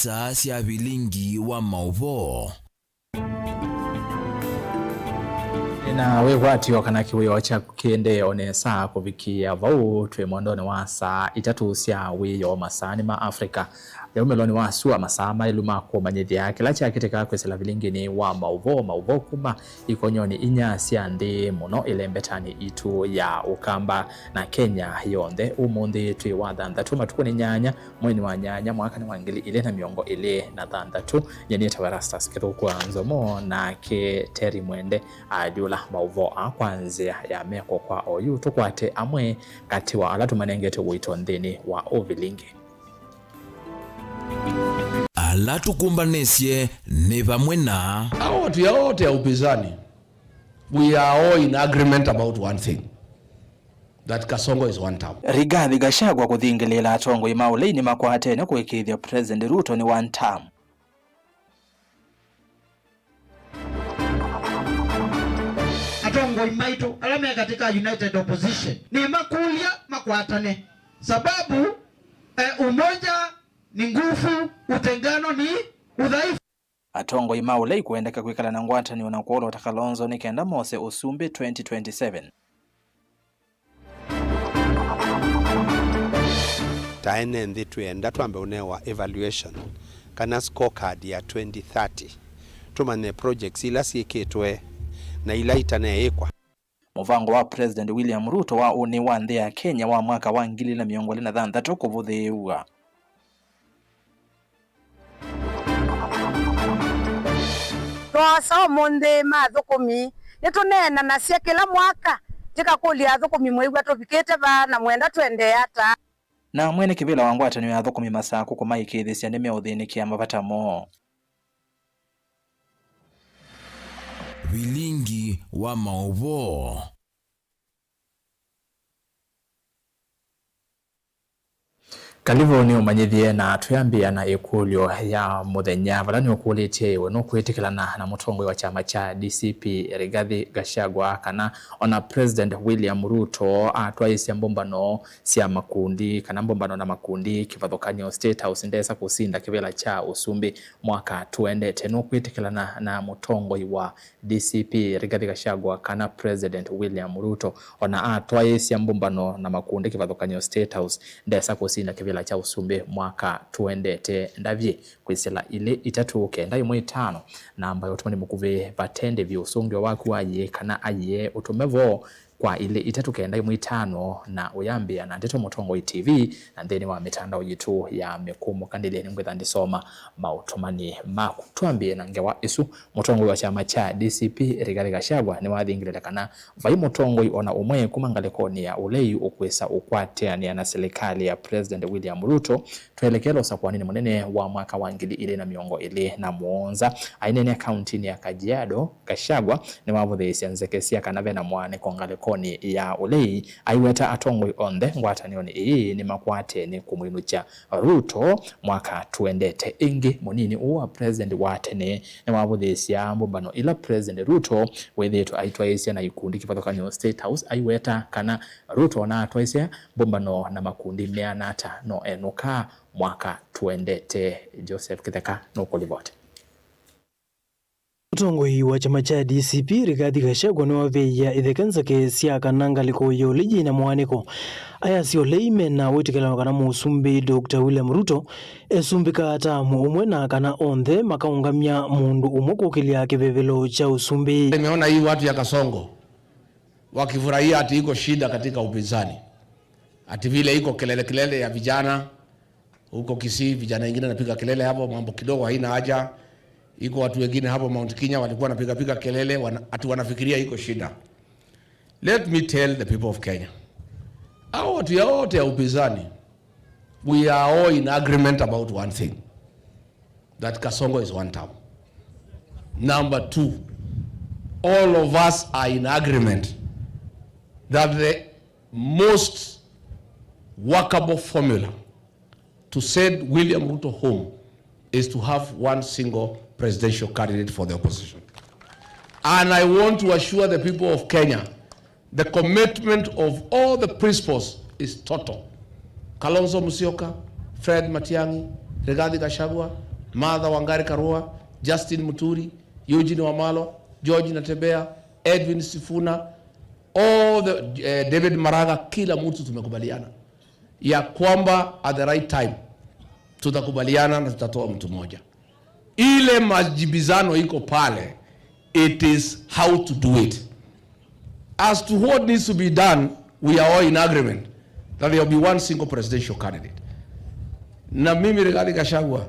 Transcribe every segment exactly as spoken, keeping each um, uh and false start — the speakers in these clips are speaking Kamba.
Saa sya vilingi wa maũvoo. Na wĩkwatyo kana kĩwĩoo kyaku kĩendee o nesa kũvikĩĩa vau, twĩ mwendonĩ wa saa itatũ sya wĩoo masaanĩ ma Africa. Yaumĩlonĩ wa sua masaa maĩlu ma kũmanyĩthya kĩla kyakĩtĩka kwĩsĩla vilinginĩ wa maũvoo, maũvoo kuma ikonyonĩ inya sya nthĩ, mũno ĩlembetanĩ itũ ya Ũkamba na Kenya yonthe. Ũmũnthĩ twĩ wa thanthatũ, matukũ nĩ nyanya, mweinĩ wa nyanya, mwaka nĩ wa ngili ilĩ na mĩongo ĩlĩ na thanthatũ. Nyie nĩtawa Erastus Kĩthũkũ wa Nzomo, nake Terry Mwende alyũla maũvoo aa kwa nzĩa ya meko kwa oyu. Tũkwate amwe katĩ wa ala tũmanengete ũito nthĩnĩ wa ũvilingi. Ala tũkũmbanĩsye nĩ vamwe na. Hao watu yote ya upinzani, we are all in agreement about one thing, that Kasongo is one term. Rigathi Gachagua kũthingĩlĩĩla atongoi ma ũlei nĩmakwatene kũĩkĩĩthya President Ruto nĩ one term. Atongoi maitũ ala me katĩ ka United Opposition nĩmakũlya makwatane, sababu, eh, umoja ni nguvu, utengano ni udhaifu. Atongoi ma ũlei kũendeka kwĩkala na ngwatanĩo na kwolota Kalonzo nĩ kenda mose ũsumbĩ twenty twenty-seven. Ta ene nthĩ twĩenda twambe ũnewa evaluation kana scorecard ya twenty thirty, tũmanye projects ila syĩkĩtwe na ila itaneĩkwa. Mũvango wa President William Ruto wa ũnĩ wa nthĩ ya Kenya wa mwaka wa ngili ilĩ na mĩongo ĩlĩ na thanthatũ kũvũthĩĩw'a. Twosa ũmũnthĩ ma athũkũmi, nĩtũneenanasya kĩla mwaka, tĩkakũlya athũkũmi mwĩw'a tũvikĩte va na mwenda tũendee ata. Na mwene kĩvĩla wa ngwatanĩo ya athũkũmi Masakũ kũmaĩkĩĩthĩsya nĩmeũthĩnĩkĩa mavata moo. Vilingi wa maũvoo. Kalivũ nĩũmanyĩthye, na twĩambĩĩa na ĩkũlyo ya mũthenya, vala nĩũkũlĩtye, we nũkwĩtĩkĩlana na mũtongoi wa kyama kya D C P Rigathi Gachagua kana ona President William Ruto atwaĩĩsya mbũmbano sya makundi kana mbũmbano na makundi kĩvathũkany'o State House ndesa kũsinda kĩvĩla kya ũsumbĩ mwaka tũendete? Nũkwĩtĩkĩlana na mũtongoi wa D C P Rigathi Gachagua kana President William Ruto ona atwaĩĩsya mbũmbano na makundi kĩvathũkany'o State House ndesa kũsinda kĩvĩla kya ũsumbĩ mwaka tũendete? Ndavye kwĩsĩla ilĩ itatũ kenda ĩmwe ĩtano, namba ya ũtũmani mũkuvĩ vate ndĩvi. Ũsũngĩo waku wa yĩĩ kana aiee ũtũme vo kwa ilĩ itatũ kenda ĩmwe ĩtano, na ũyambĩa na Ndeto Mũtongoi T V na nthĩnĩ wa mĩtandao yitũ ya mĩkũmũkanĩlye. Nĩngwĩtha ndĩsoma maũtũmani maku. Twambĩe na ngewa ĩsu. Mũtongoi wa kyama kya D C P Rigathi Gachagua nĩwathingĩlĩle kana vai mũtongoi ona ũmwe kuma ngalĩkonĩ ya ũlei ũkwĩsa ũkwatĩanĩa na silikalĩ ya President William Ruto twelekele ũsakũanĩnĩ mũnene wa mwaka wa ngili ilĩ na mĩongo ĩlĩ na mũonza. Aineenea kauntinĩ ya Kajiado, Gachagua nĩwavũthĩĩsye nzeke sya kana ve na mũaanĩko ngalĩkonĩ ya ũlei. Aiweta atongoi onthe ngwatanĩonĩ ĩĩ nĩmakwatene kũmwinũkya Ruto mwaka tũendete. Ĩngĩ, mũnini ũũ wa president wa tene nĩwavũthĩĩsya mbũmbano ila President Ruto wĩthĩĩtwe aitwaĩĩsya na ikundi kĩvathũkany'o State House. Aiweta kana Ruto onatwaĩsya mbũmbano na makundi meana ata, no enũkaa mwaka tũendete. Joseph Kĩtheka nũkũlivoti. Mũtongoi wa kyama kya D C P Rigathi Gachagua nĩwavĩĩa itheke nzeke sya kana ngalĩko ya ũlei yĩ na mũaanĩko. Ayasya ũlei mena wĩtĩkĩlano kana mũsumbĩ Doctor William Ruto esumbĩkaa tamu ũmwe na kana onthe makaũngamya mũndũ ũmwe kũkĩlya kĩvevelo kya ũsumbĩ. Nimeona hii watu ya Kasongo wakifurahia ati iko shida katika upinzani, ati vile iko kelele kelele ya vijana. Huko Kisii vijana wengine wanapiga kelele hapo, mambo kidogo haina haja. Iko watu wengine hapo Mount Kenya walikuwa wanapiga piga kelele wana, ati wanafikiria iko shida. Let me tell the people of Kenya, hao watu yote ya upinzani, we are all in agreement about one thing, that Kasongo is one term. Number two, all of us are in agreement that the most workable formula to send William Ruto home is to have one single presidential candidate for the opposition. And I want to assure the people of Kenya, the commitment of all the principals is total. Kalonzo Musyoka, Fred Matiang'i, Rigathi Gachagua, Martha Wangari Karua, Justin Muturi, Eugene Wamalwa, George Natembeya, Edwin Sifuna, all the, eh, David Maraga, kila mtu tumekubaliana ya kwamba at the right time tutakubaliana na tutatoa mtu mmoja. Ile majibizano iko pale, it is how to do it. As to what needs to be done, we are all in agreement that there will be one single presidential candidate. Na mimi, Rigathi Gachagua,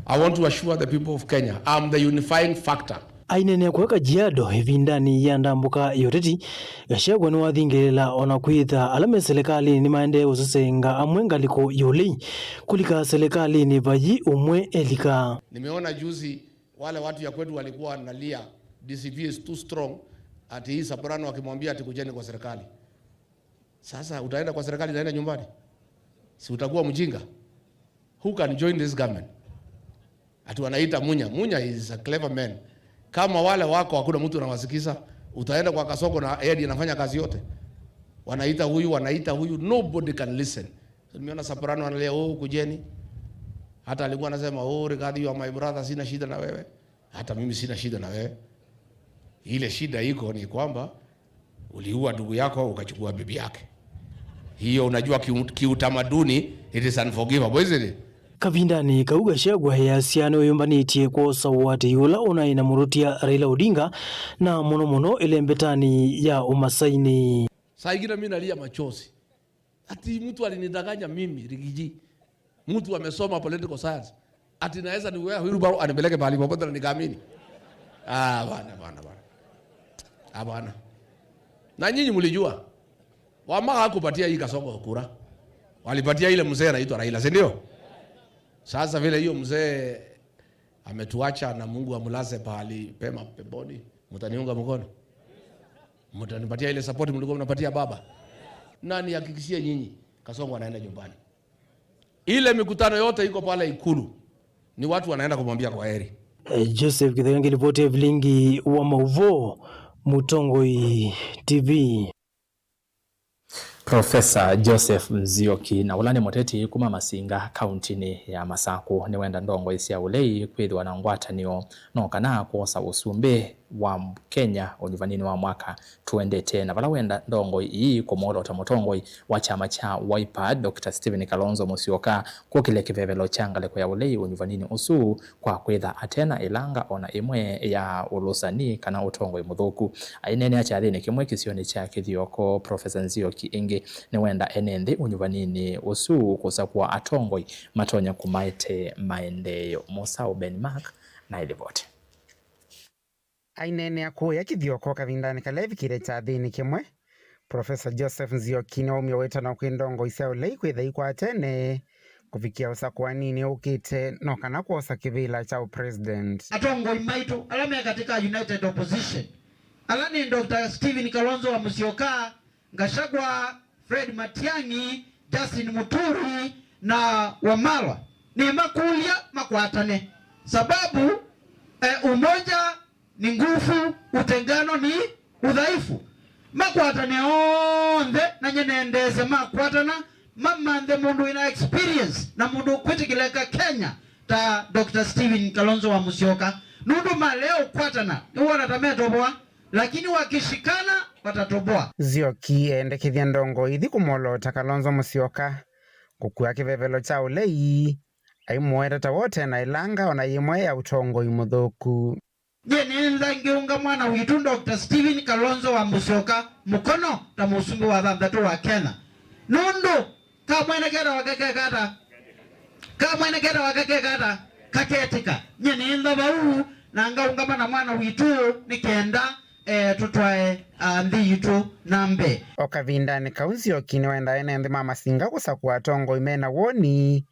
I want to assure the people of Kenya, I'm the unifying factor. Aineenea kwa Kajiado ĩvindanĩ ya ndambũka ya ũteti, Gachagua nĩwathingĩlĩla o na kwĩtha ala me silikalĩnĩ nĩmaendee ũsesenga amwe ngalĩko ya ũlei kũlika silikalĩnĩ vai ũmwe elika. Nimeona juzi wale watu ya kwetu walikuwa wanalia, D C P is too strong, ati hii Soprano akimwambia ati kujeni kwa serikali. Sasa utaenda kwa serikali, utaenda nyumbani? Si utakuwa mjinga? Who can join this government? Ati wanaita Munya. Munya is a clever man. Kama wale wako hakuna mtu anawasikiza, utaenda kwa Kasongo na yeye ndiye anafanya kazi yote. Wanaita huyu, wanaita huyu, nobody can listen. So, nimeona Soprano analia, "Oh, kujeni." Hata alikuwa anasema, "Oh, Rigathi, you are my brother, sina shida na wewe." Hata mimi sina shida na wewe. Ile shida iko ni kwamba uliua ndugu yako ukachukua bibi yake. Hiyo unajua kiu-, kiutamaduni, it is unforgivable, isn't it? Kavindanĩ kau Gachagua easya nĩwĩyũmbanĩtye kwosa ũatĩi ũla ũnaĩ na mũrũtia Raila Odinga, na mũno mũno ĩlembetanĩ ya ũmasainĩ. Saa ingine mimi nalia machozi. Ati mtu alinidanganya mimi, Rigiji. Mtu amesoma political science. Ati naweza niwea wheelbarrow anipeleke pahali popote na nikaamini. Ah, bana, bana, bana. Hapana. Na nyinyi mlijua. Wamama hakupatia hii Kasongo kura. Walipatia ile mzee anaitwa Raila, si ndio? Sasa vile hiyo mzee ametuacha na Mungu amlaze pahali pema peponi, mtaniunga mkono? Mtanipatia ile support mlikuwa mnapatia baba? Na nihakikishie nyinyi, Kasongo anaenda nyumbani. Ile mikutano yote iko pale Ikulu, ni watu wanaenda kumwambia kwa heri. Eh, Joseph Kitheka ngilipoti ya vilingi wa mauvoo, Mũtongoi T V. Profesa Joseph Nzioki, na ũla nĩ mũteti kuma Masinga, kauntinĩ ya Masakũ, nĩwenda ndongoi sya ũlei kwĩthĩwa na ngwatanĩo no kana kwosa ũsumbĩ wa Kenya ũnyuvaninĩ wa mwaka tũendete, na vala wenda ndongoi ii kũmwolota mũtongoi wa kyama kya Wiper, Doctor Stephen Kalonzo Musyoka, kũkĩlya kĩvevelo kya ngalĩko ya ũlei ũnyuvaninĩ ũsu kwa kwĩtha ate na ĩlanga o na ĩmwe ya ũlũsani kana ũtongoi mũthũku. Aineenea kyathĩnĩ kĩmwe kĩsionĩ kya Kĩthioko, Profesa Nzioki ĩngĩ nĩwenda ene nthĩ ũnyuvaninĩ ũsu kũsakũa atongoi matonya kũmaete maendeeo. Mũsaũ Ben Mark na ĩlivoti. Aineenea kũya Kĩthioko kavindanĩ kala evikĩte kyathĩnĩ kĩmwe, Profesa Joseph Nzioki nĩwaumya wĩtano kwĩ ndongoi sya ũlei kwĩtha ikwatene kũvikĩa ũsakũaninĩ ũkĩte no kana kwosa kĩvĩla kya ũpresident. Atongoi maitũ ala me katĩ ka United Opposition, ala nĩ Doctor Stephen Kalonzo wa Musyoka, Gachagua, Fred Matiang'i, Justin Muturi na Wamalwa, nĩmakũlya makwatane, sababu, eh, umoja ni nguvu, utengano ni udhaifu. Makwatane onthe, na nye nendeesya makwatana, mamanthe mũndũ wĩna experience na mũndũ ũkwĩtĩkĩlĩka Kenya ta Doctor Stephen Kalonzo wa Musyoka. Nũndũ malea ũkwatana, nĩwona ta metovoa, lakini wakishikana, watatoboa. Nzioki eendekethya ndongoi ithi kũmwolota Kalonzo Musyoka kũkua kĩvevelo kya ũlei, aimũweta ta wote na ĩlanga o na yĩmwe ya ũtongoi mũthũku. Nyie nĩntha ngĩũnga mwana witũ Doctor Stephen Kalonzo wa Musyoka mũkono ta mũsumbĩ wa thanthatũ wa Kenya. Nũndũ kamwene keta wake kekata, kamwene keta wake kekata, kaketĩka. Nyie nĩntha vau na ngaũngama na mwana witũ nĩ kenda, eh, tũtwae, ah, nthĩ yitũ na mbee. O kavindanĩ kau Nzioki nĩwendaa ene nthĩ ma Masinga kũsakũa atongoi mena woni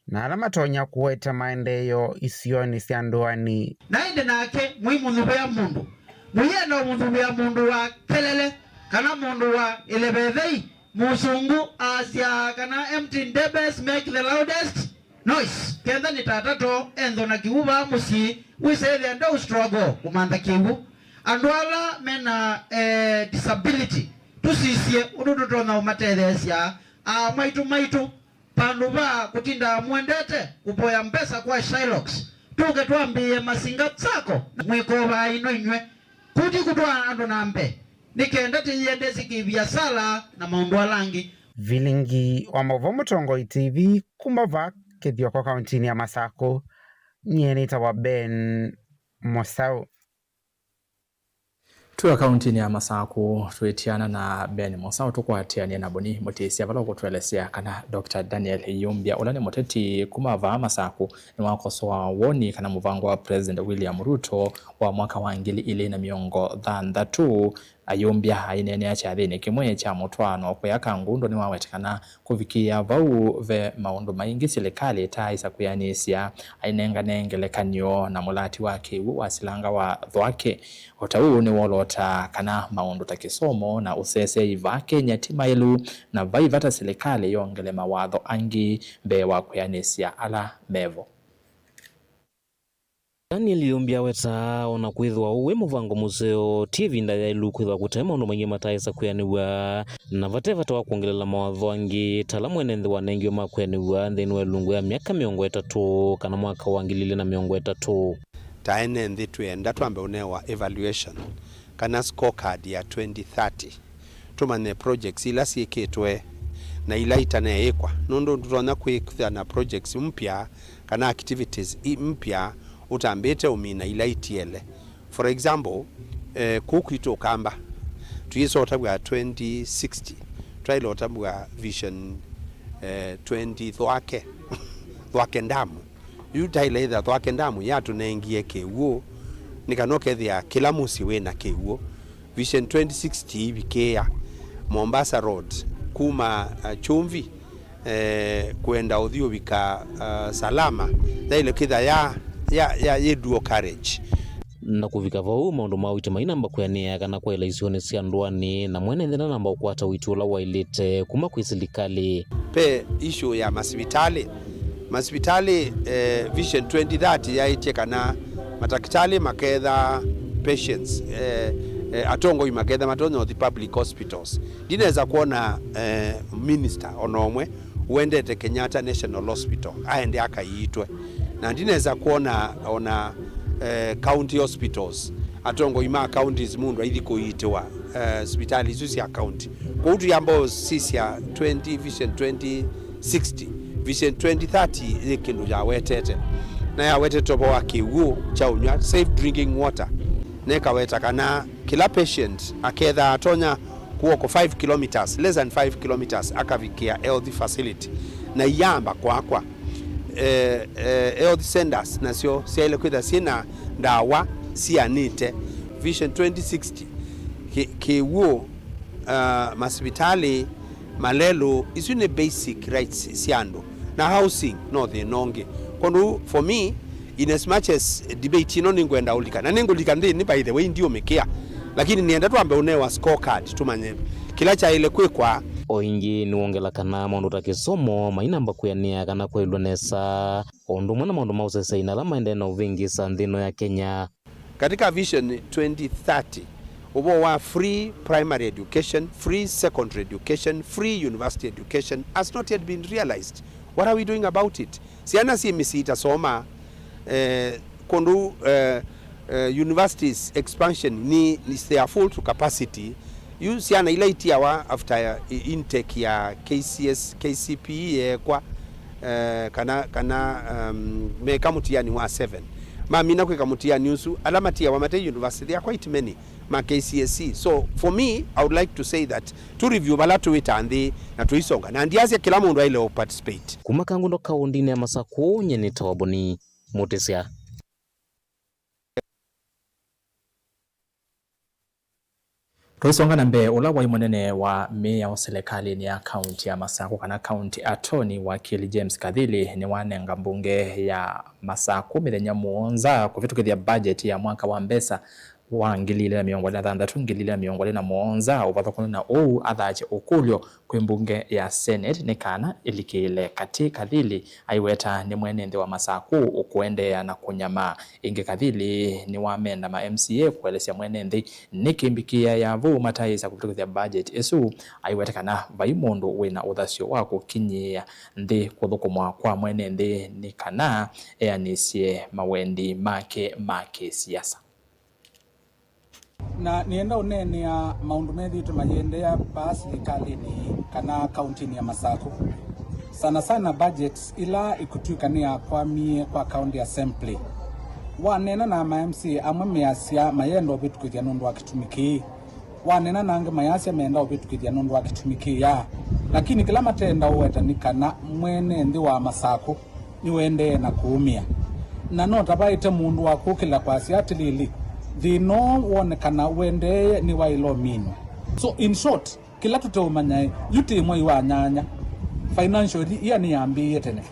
na ala matonya kũete maendeeo isionĩ sya ndũanĩ. Na ĩndĩ nake mũimũthuvĩa mũndũ, mũienda ũmũthuvĩa mũndũ wa kelele, kana mũndũ wa ĩlevethei. Mũsũngũ aasyaa kana empty debes make the loudest noise. Kenda nĩ tata to enthona kĩw'ũ vaa mũsyĩ, wĩsethĩa ndeũ struggle kũmantha kĩw'ũ. Andũ ala mena, eh, disability, tũsisye ũndũ tũtonya ũmatetheesya. Aa maitũ maitũ, Vandũ va kũtindaa mũendete kũvoya mbesa kwa Shylock, tũke twambĩĩe Masinga Sacco na mwĩkovaa ino inyw'ĩ. Kũthi kũtwaa andũ na mbee, nĩ kenda tĩyĩendesye kĩviasala na maũndũ ala angĩ. Vilingi wa maũvoo Mũtongoi T V kuma vaa Kĩthioko kauntinĩ ya Masakũ, nyie nĩtawa Ben Mũsaũ. Twĩ o kauntinĩ ya Masakũ, twĩtiana na Ben Mũsaũ, tũkwatĩanĩe na Boni Mũtĩsya vala ũkũtũelesya kana Doctor Daniel Iyumbya, ũla nĩ mũteti kuma vaa Masakũ, nĩwakosoa woni kana mũvango wa President William Ruto wa mwaka wa ngili ilĩ na mĩongo thanthatũ, Ayumbya aineenea kyathĩnĩ kĩmwe kya mũtwaano kũya Kangundo nĩwawetekana kũvikĩĩa vau ve maũndũ maingĩ silikalĩ ĩtaaĩsa kwĩanĩsya, ainengane ngelekany'o na mũlati wa kĩw'ũ wa silanga wa Thwake. O ta ũu nĩwoloota kana maũndũ ta kĩsomo na ũseseei vaa Kenya ti maĩlu, na vai vata silikalĩ yongele mawatho angĩ mbee wa kwĩanĩsya ala mevo. Daniel Iyumbya awetaa, o na kwĩthĩwa ũũ wĩ mũvango mũseo, ti ĩvinda yaĩlu kwĩthĩwa kũte maũndũ maingĩ mataaĩsa kwĩanĩw'a, na vate vata wa kwongelela mawatho angĩ, ta ala mwene nthĩ wanengiwe ma kwĩanĩw'a nthĩnĩ wa ĩlungu ya myaka mĩongo ĩtatũ, kana mwaka wa ngili ilĩ na mĩongo ĩtatũ. Ta ene nthĩ twĩenda twambe ũnewa evaluation, kana scorecard ya twenty thirty. Tũmanye projects ila syĩkĩtwe na ila itaneĩkwa, nũndũ ndũtonya kwĩthĩa na projects mpya kana activities i mpya ũtambĩte ũmina ila itiele. For example, eh, kũu kwitũ Ũkamba, tũyĩsa ũtavw'a twenty sixty, twaĩle ũtavw'a vision, eh, twenty Thwake, Thwake Ndamu. Yu taĩle ĩtha Thwake Ndamu yatũnengie kĩw'ũ, nĩ kana ũkethĩa kĩla mũsyĩ wĩ na kĩw'ũ. Vision twenty sixty ĩvikĩĩa Mombasa Road kuma, uh, Chumvi, eh, kwenda ũthi ũvika, uh, Salama, yaĩle kwĩtha ya, ya, ya, yĩ dual carriage. Na kũvika vau, maũndũ ma ũiiti mainamba kwĩanĩa kana kwaĩla isionĩ sya ndũanĩ, na mwene nthĩ ndanamba ũkwata ũiiti ũla waĩlĩte kuma kwĩ silikalĩ. Ve issue ya masivitalĩ. Masivitalĩ, eh, Vision twenty thirty yaĩtye kana matakĩtalĩ maketha patients, eh, eh, atongoi maketha matonya ũthi public hospitals. Ndinesa kwona, eh, minister ona ũmwe ũendete Kenyatta National Hospital aende akaiitwe. Na ndinesa kwona ona, eh, county hospitals, atongoi ma counties mũndũ aithi kũiitĩwa, eh, sivitalĩ isu sya county. Kwoou tũyamba ũsisya twenty, Vision twenty sixty, Vision twenty thirty yĩ kĩndũ yawetete. Na yawetete ũvoo wa kĩw'ũ kya ũnyw'a, safe drinking water. Na ĩkaweta kana kĩla patient akethaa atonya kũwalk five kilometres, less than five kilometres, akavikĩa health facility. Na iyamba kwakwa, eh, eh, health centers nasyo syaĩle kwĩtha syĩna ndawa sianĩte. Vision twenty sixty, kĩ-, kĩw'ũ, ah, masivitalĩ, malelũ, isu nĩ basic rights sya andũ. Na housing no thĩna ũngĩ. Kwondũ for me, in as much as debate ĩno nĩngwenda ũlika, na nĩngũlika nthĩnĩ, by the way, ndiũmĩkĩa, lakini nĩenda twambe ũnewa scorecard tũmanye kĩla kyaĩle kwĩkwa. O ĩngĩ nĩwongela kana maũndũ ta kĩsomo mainamba kwĩanĩa kana kwaĩlw'a nesa, o ũndũ ũmwe na maũndũ ma ũseseai na ala maendee na ũvĩngĩĩsa nthĩ ĩno ya Kenya. Katika Vision twenty thirty, ũvoo wa free primary education, free secondary education, free university education has not yet been realized. What are we doing about it? Syana syĩ mĩsyĩ itasoma, eh, kũndũ, eh, eh, universities expansion ni, ni they are full to capacity. Yu syana ila itiawa after, eh, intake ya K C S, K C P E yeekwa, eh, kana, kana, um, meka mũtiani wa seven. Mamina kwĩka mũtiani ũsu, ala matiawa mate university, they are quite many, ma K C S E. So, for me, I would like to say that to review vala tũwĩta nthĩ na tũisonga. Na ndiasya kĩla mũndũ aĩle ũ participate. Kuma Kangundo kaũndĩnĩ ya Masakũ, nyie nĩtawa Boni Mũtĩsya. Tũisonga na mbee, ũla waĩ mũnene wa mĩao silikalĩnĩ ya kaunti ya Masakũ, kana county attorney, wakili James Kathili, nĩwanenga mbunge ya Masakũ mĩthenya mũonza kũvĩtũkĩthya budget ya mwaka wa mbesa wa ngili ilĩ na mĩongo ĩlĩ na thanthatũ, ngili ilĩ na mĩongo ĩlĩ na mũonza. Ũvathũkany'o na ũu, athatye ũkũlyo kwĩ mbunge ya Senate nĩ kana ĩlikĩĩle katĩ kathili aiweta nĩ mwene nthĩ wa Masakũ ũkũendeea na kũnyamaa. Ĩngĩ kathili nĩwamenda ma M C A kũelesya mwene nthĩ nĩkĩ mbikĩa ya vu mataĩsa kũvĩtũkĩthya budget ĩsu, aiweta kana vai mũndũ wĩ na ũthasyo wa kũkinyĩĩa nthĩ kũthũkũmwa kwa mwene nthĩ nĩ kana eanĩsye mawendi make ma kĩsiasa. Na nĩenda ũneenea maũndũ methĩĩtwe mayĩendeea vaa silikalĩnĩ kana kauntinĩ ya Masakũ. Sana sana budgets ila ikũtw'ĩka nĩyakwamie kwa county assembly. Waneena na ma M C A amwe measya mayenda ũvĩtũkĩthya nũndũ wa kĩtumi kĩĩ. Waneena na angĩ mayasya menda ũvĩtũkĩthya nũndũ wa kĩtumi kĩya. Lakini kĩla matenda ũweta nĩ kana mwene nthĩ wa Masakũ nĩũendee na kũũmĩa. Na no ta vaĩte mũndũ wa kũkĩla kwasya atĩlĩlĩ, thĩna ũũ wonekana ũendee nĩwaĩle ũminwa. So in short, kĩla tũteũmanyaĩ, yu tĩ mwei wa nyanya, financial year nĩyambĩĩe tene.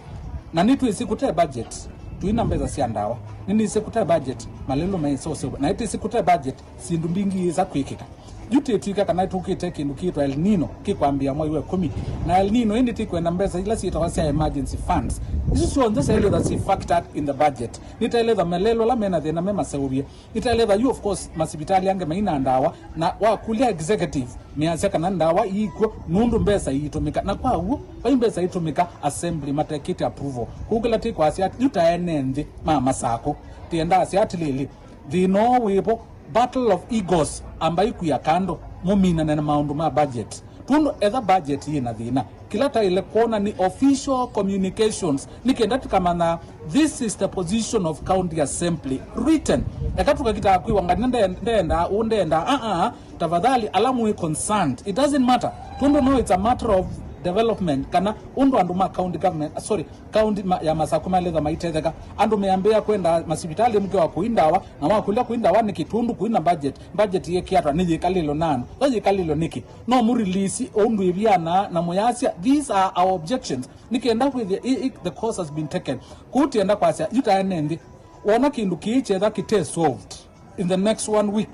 Na nĩtwĩsĩ kũte budget, tũi na mbesa sya ndawa. Nĩnĩsĩ kũte budget, malelũ maĩsa ũseũvw'a. Na nĩtwĩsĩ kũte budget, syĩndũ mbingĩ iyĩsa kwĩkĩka. Yu tĩtw'ĩka kana tũkĩte kĩndũ kĩĩtwa El Nino kĩkwambĩĩa mwei wa ĩkũmi. Na El Nino ĩndĩ tĩkwenda mbesa ila syĩtawa sya emergency funds. Isu syonthe syaĩlĩtha syĩ factored in the budget. Nĩtaĩlĩtha malelũ ala mena thĩna me maseũvye. Nĩtaĩlĩtha yu, of course, masivitalĩ angĩ maina ndawa. Na wakũlya executive, measya kana ndawa iikw'o nũndũ mbesa iitũmĩka. Na kwa w'o, vai mbesa itũmĩka assembly matekĩte approval. Kũu kĩla tĩkwasya yu ta ene nthĩ ma Masakũ, tĩendaasya atĩlĩlĩ, thĩna ũũ wĩvo, battle of egos, ambai kwia kando, mũminane na maũndũ ma budget. Tũndũ etha budget yĩ na thĩna, kĩla taĩle kwona nĩ official communications, nĩ kenda tũkamanya this is the position of county assembly written. Eka tũkakitaa kwĩwa ngati nde- ndendaa, ũũ ndendaa, aa, tafadhali, ala mwĩ concerned, it doesn't matter. Tũndũ no it's a matter of development, kana ũndũ andũ ma county government, sorry, county ma- ya Masakũ maletha maitetheka. Andũ meambĩĩa kwenda masivitalĩ mũke wa kũi ndawa, na wakũlya kũi ndawa nĩkĩ? Tũndũ kũi na budget. Budget yĩkĩatwa nĩ yĩkalĩlo na andũ. Yo yĩkalĩlo nĩkĩ? No mũrelease ũndũ ĩviana na mũyasya, these are our objections. Nĩ kenda kwĩthĩa i- i- the course has been taken. Kũu tienda kwasya, yu taene nthĩ. Wona kĩndũ kĩĩ kyetha kĩte solved in the next one week.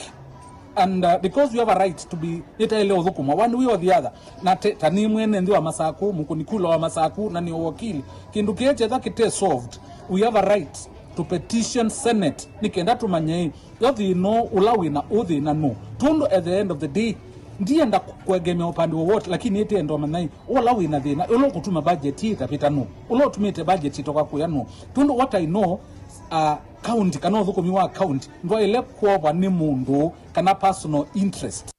And uh, because you have a right to be, nĩtaĩle ũthũkũma one way or the other. Na te- ta nĩ mwene nthĩ wa Masakũ, mũkũni kula wa Masakũ, na nĩ wakili. Kĩndũ kĩĩ kyetha kĩte solved, we have a right to petition Senate nĩ kenda tũmanye yo thĩna ũla wĩna ũthĩna nũ. Tũndũ at the end of the day, ndienda kũ- kũegemea upande wowote, lakini ĩtĩenda ũmanya ũla wĩna thĩna, ũla ũkũtuma budget ĩtavĩta nũ, ũla ũtumĩte budget ĩtoka kũya nũ. Tũndũ what I know, uh, county kana ũthũkũmi wa county ndwaĩle kwovwa nĩ mũndũ kana personal interest.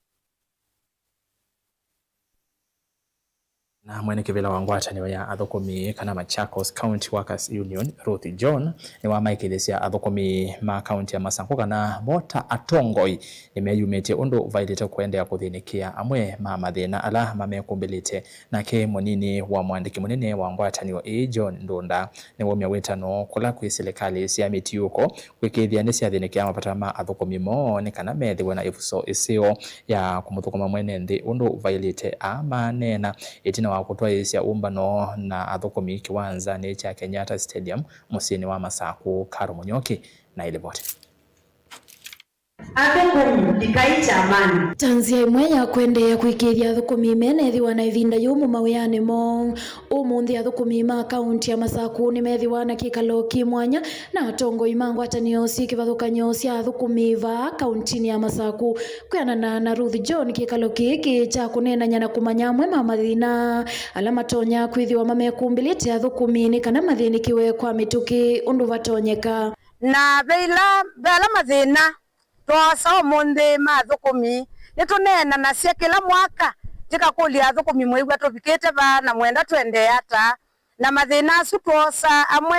Na mwene kĩvĩla wa ngwatanĩo ya athũkũmi kana Machakos County Workers Union, Ruth John, nĩwamaĩkĩĩthasya athũkũmi ma kaunti ya Masakũ kana vo ta atongoi nĩmeyumĩtye ũndũ vaĩlĩte kũendeea kũthĩnĩkĩa amwe ma mathĩna ala mamekũmbĩlĩte. Nake mũnini wa mũandĩki mũnene wa ngwatanĩo ĩĩ, John Ndunda, nĩwaumya wĩtano kũla kwĩ silikalĩ sya mĩtiũko kwĩkĩĩthya nĩsyathĩnĩkĩa mavata ma athũkũmi moo nĩ kana methĩwe na ĩvuso ĩseo ya kũmũthũkũma mwene nthĩ ũndũ vaĩlĩte. Aa maneena ĩtina wa kũtwaĩĩsya ũmbano na athũkũmi kĩwanzanĩ kya Kenyatta Stadium mũsyĩnĩ wa Masakũ. Karo Mũnyoki na ĩlivoti. Athũkũmi, ndikai kyamanĩ. Ta nzĩa ĩmwe ya kũendeea kũĩkĩĩthya athũkũmi menethĩwa na ĩvinda yũmũ mawĩanĩ moo, ũmũnthĩ athũkũmi ma kaunti ya Masakũ nĩmethĩwa na kĩkalo kĩ mwanya na atongoi ma ngwatanĩo syĩ kĩvathũkany'o sya athũkũmi vaa kauntinĩ ya Masakũ. Kwĩanana na Ruth John, kĩkalo kĩĩ kĩ kya kũneenany'a na kũmanya amwe ma mathĩna ala matonya kwĩthĩwa mamekũmbĩlĩte athũkũmi nĩ kana mathĩnĩkĩwe kwa mĩtũkĩ ũndũ vatonyeka. Na ve ila, ve ala mathĩna twoosa ũmũnthĩ ma athũkũmi, nĩtũneenanasya kĩla mwaka, tĩkakũlya athũkũmi mwĩw'a tũvikĩte vaa na mwenda tũendee ata. Na mathĩna asu twoosa amwe,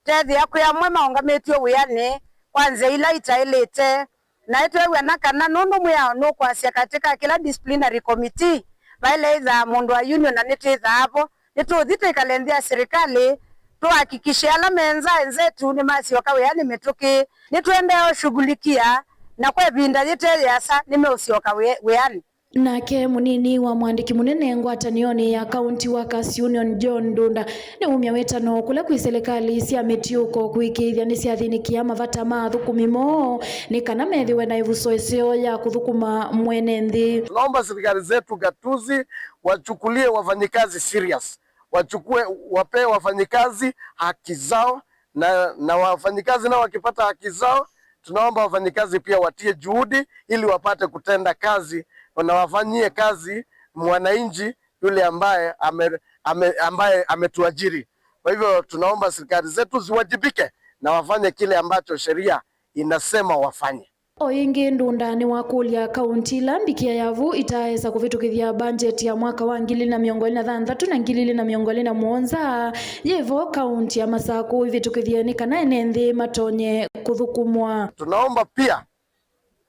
tethĩa kwĩ amwe maũngamĩtw'e wĩanĩ kwa nzĩa ila itaĩlĩte. Na nĩtweew'ana kana nũndũ mwĩao nũkwasya katĩ ka kĩla disciplinary committee, vaĩle ĩthaa mũndũ wa union na nĩtwĩthaa vo, nĩtũthi twĩkale nthĩ ya silikalĩ, tũhakikishe ala me nza enzetu nĩmasyoka wĩanĩ mĩtũkĩ. Nĩtũendee ũshughulikia, na kwa ĩvinda yĩte yĩasa nĩmeũsyoka wĩ- wĩanĩ. Nake mũnini wa mwandĩki mũnene ngwatanĩonĩ ya County Workers Union, John Ndunda, nĩumya wĩtano kũla kwĩ silikalĩ sya mĩtiũko kũĩkĩĩthya nĩsyathĩnĩkĩa mavata ma athũkũmi moo nĩ kana methĩwe na ĩvuso ĩseo ya kũthũkũma mwene nthĩ. Tunaomba serikali zetu gatuzi wachukulie wafanyikazi serious, wachukue, wapee wafanyikazi haki zao, na, na wafanyikazi nao wakipata haki zao, tunaomba wafanyikazi pia watie juhudi ili wapate kutenda kazi na wafanyie kazi mwananchi yule ambaye ame-, ame-, ambaye ametuajiri. Kwa hivyo tunaomba serikali zetu ziwajibike na wafanye kile ambacho sheria inasema wafanye. O ĩngĩ, Ndunda nĩwakũlya kaunti ila mbikĩa yavu itaaesa kũvĩtũkĩthya mbanjeti ya mwaka wa ngili ilĩ na mĩongo ĩlĩ na thanthatũ na ngili ilĩ na mĩongo ĩlĩ na mũonza yĩvo kaunti ya Masakũ ĩvĩtũkĩthye nĩ kana ene nthĩ matonye kũthũkũmwa. Tunaomba pia,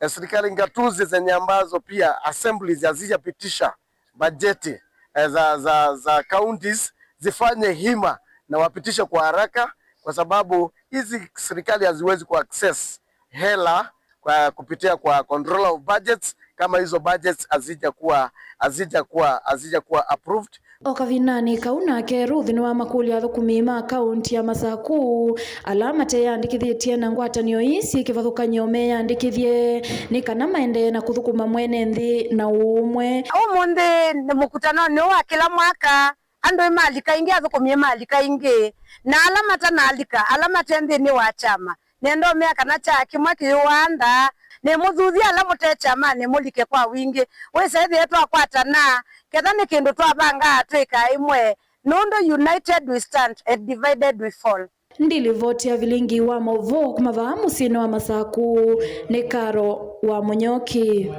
eh, serikali ngatuzi zenye ambazo pia assemblies hazijapitisha bajeti, eh, za, za, za counties zifanye hima na wapitishe kwa haraka, kwa sababu hizi serikali haziwezi ku access hela kwa kupitia kwa controller of budgets kama hizo budgets hazijakuwa, hazijakuwa, hazijakuwa approved. O kavindanĩ kau nake Ruth nĩwamakũlya athũkũmi ma kaunti ya Masakũ ala mateyandĩkĩthĩtye na ngwatanĩo ii syĩ kĩvathũkany'o meyandĩkĩthye nĩ kana maendee na kũthũkũma mwene nthĩ na ũũmwe. Ũmũnthĩ nĩ mũkutanonĩ ũũ wa kĩla mwaka, andũ ĩmalika ingĩ, athũkũmi ĩmalika ingĩ, na ala matanalika, ala mate nthĩnĩ wa kyama, nenda ũmea kana kyaa kĩmwe kĩyũaa nthaa. Nĩmũthuthye ala mũte kyamanĩ mũlike kwa wingĩ. Wĩsa ĩthĩe twakwatana, ketha nĩ kĩndũ twavanga twĩka ĩmwe, nũndũ united we stand and divided we fall. Ndilivoti ya vilingi wa maũvoo kuma vaa mũsyĩnĩ wa Masakũ nĩ Karo wa Mũnyoki.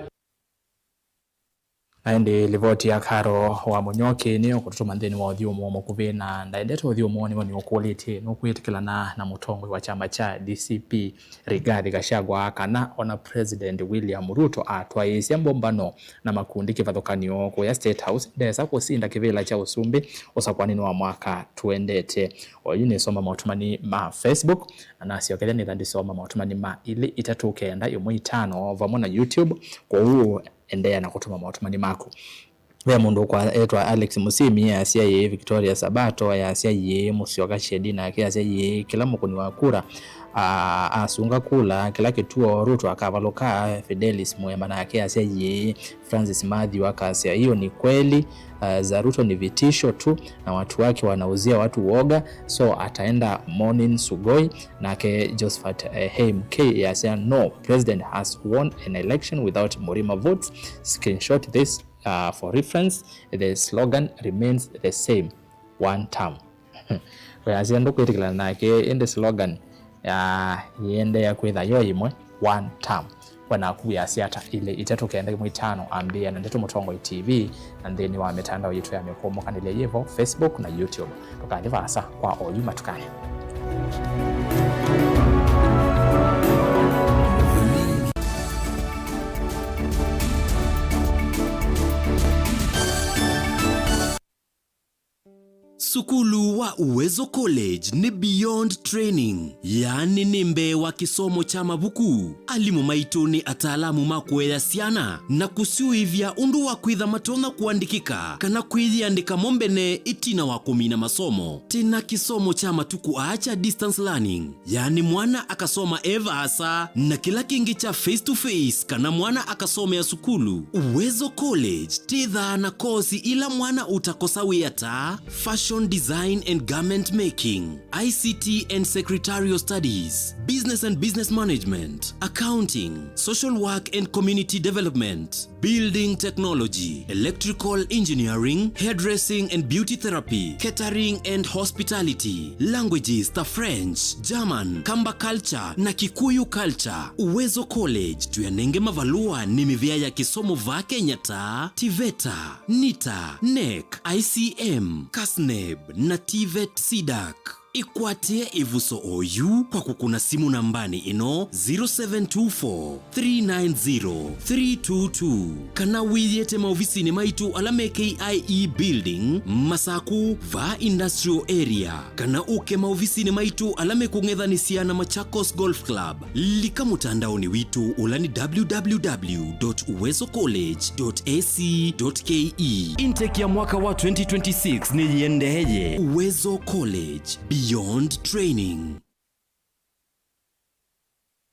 Na ĩndĩ livoti ya Karo wa Mũnyoki nĩyo kũtũtũma nthĩnĩ wa ũthyũmũo mũkuvĩ, na ndaendete ũthyũmũo nĩw'o nĩũkũlĩtye, nũkwĩtĩkĩlana na mũtongoi wa kyama kya D C P Rigathi Gachagua kana ona President William Ruto atwaĩĩsya mbũmbano na makundi kĩvathũkany'o kũya State House ndesa kũsinda kĩvĩla kya ũsumbĩ ũsakũanĩnĩ wa mwaka tũendete. Oyu nĩsoma maũtũmani ma Facebook, na nasyokethya nĩtha ndĩsoma maũtũmani ma ilĩ itatũ kenda ĩmwe itano vamwe na YouTube, kwoou endeea na kũtũma maũtũmani maku. Ve mũndũ ũkwetwa Alex Musimi, easya ĩĩ. Victoria Sabato, easya ĩĩ. Musyoka Shedi nake easya ĩĩ. Kĩla mũkũni wa kura, aa, asunga kula kĩla kĩtuo Ruto akavalũka. Fidelis Mwema nake easya ĩĩ. Francis Matthew akasya hiyo ni kweli, uh, za Ruto ni vitisho tu na watu wake wanauzia watu woga, so ataenda Morning Sugoi. Nake Josephat, eh, Heim K easya no, president has won an election without Murima votes, screenshot this, uh, for reference, the slogan remains the same, one term. Weasya ndũkwĩtĩkĩlana nake, ĩndĩ slogan ya yĩendeea kwĩtha yo ĩmwe, one term. We naku wĩasya ata? Ilĩ itatũ kenda ĩmwe itano, ambĩĩa na Ndeto Mũtongoi T V, na nthĩnĩ wa mĩtandao yitũ ya mĩkũmũkanĩlya yĩvo, Facebook na YouTube. Ndũkathi vaasa kwa oyu matukani. Sukulu wa Uwezo College nĩ beyond training, yaani nĩ mbee wa kĩsomo kya mavuku. Alimũ maitũ nĩ ataalamu ma kũea syana na kũsyũĩvya ũndũ wa kwĩtha matonya kũandĩkĩka kana kwĩyĩandĩka mo mbene ĩtina wa kũmina masomo. Twĩ na kĩsomo kya matukũ aa kya distance learning, yaani mwana akasoma e vaasa, na kĩla kĩngĩ kya face to face kana mwana akasomea sukulu. Uwezo College twĩthaa na kosi ila mwana ũtakosa wĩa ta fashion design and garment making, I C T and secretarial studies, business and business management, accounting, social work and community development, building technology, electrical engineering, hairdressing and beauty therapy, catering and hospitality, languages ta French, German, Kamba culture na Kikuyu culture. Uwezo College tũyanenge mavalũa nĩ mĩvĩa ya kĩsomo vaa Kenya ta TVETA, NITA, NEC, I C M, KASNEB na TVET CDAC. Ĩkwatĩe ĩvuso oyu kwa kũkũna simũ nambanĩ ĩno, zero seven two four, three nine zero, three two two, kana wĩyĩte maovisinĩ maitũ ala me K I E Building, Masakũ, vaa Industrial Area, kana ũke maovisinĩ maitũ ala mekũng'ethanĩsya na Machakos Golf Club. Lika mũtandaonĩ witũ ũla nĩ www dot uwezo college dot ac dot ke. Intake ya mwaka wa twenty twenty-six nĩyĩendeeye. Uwezo College, beyond training.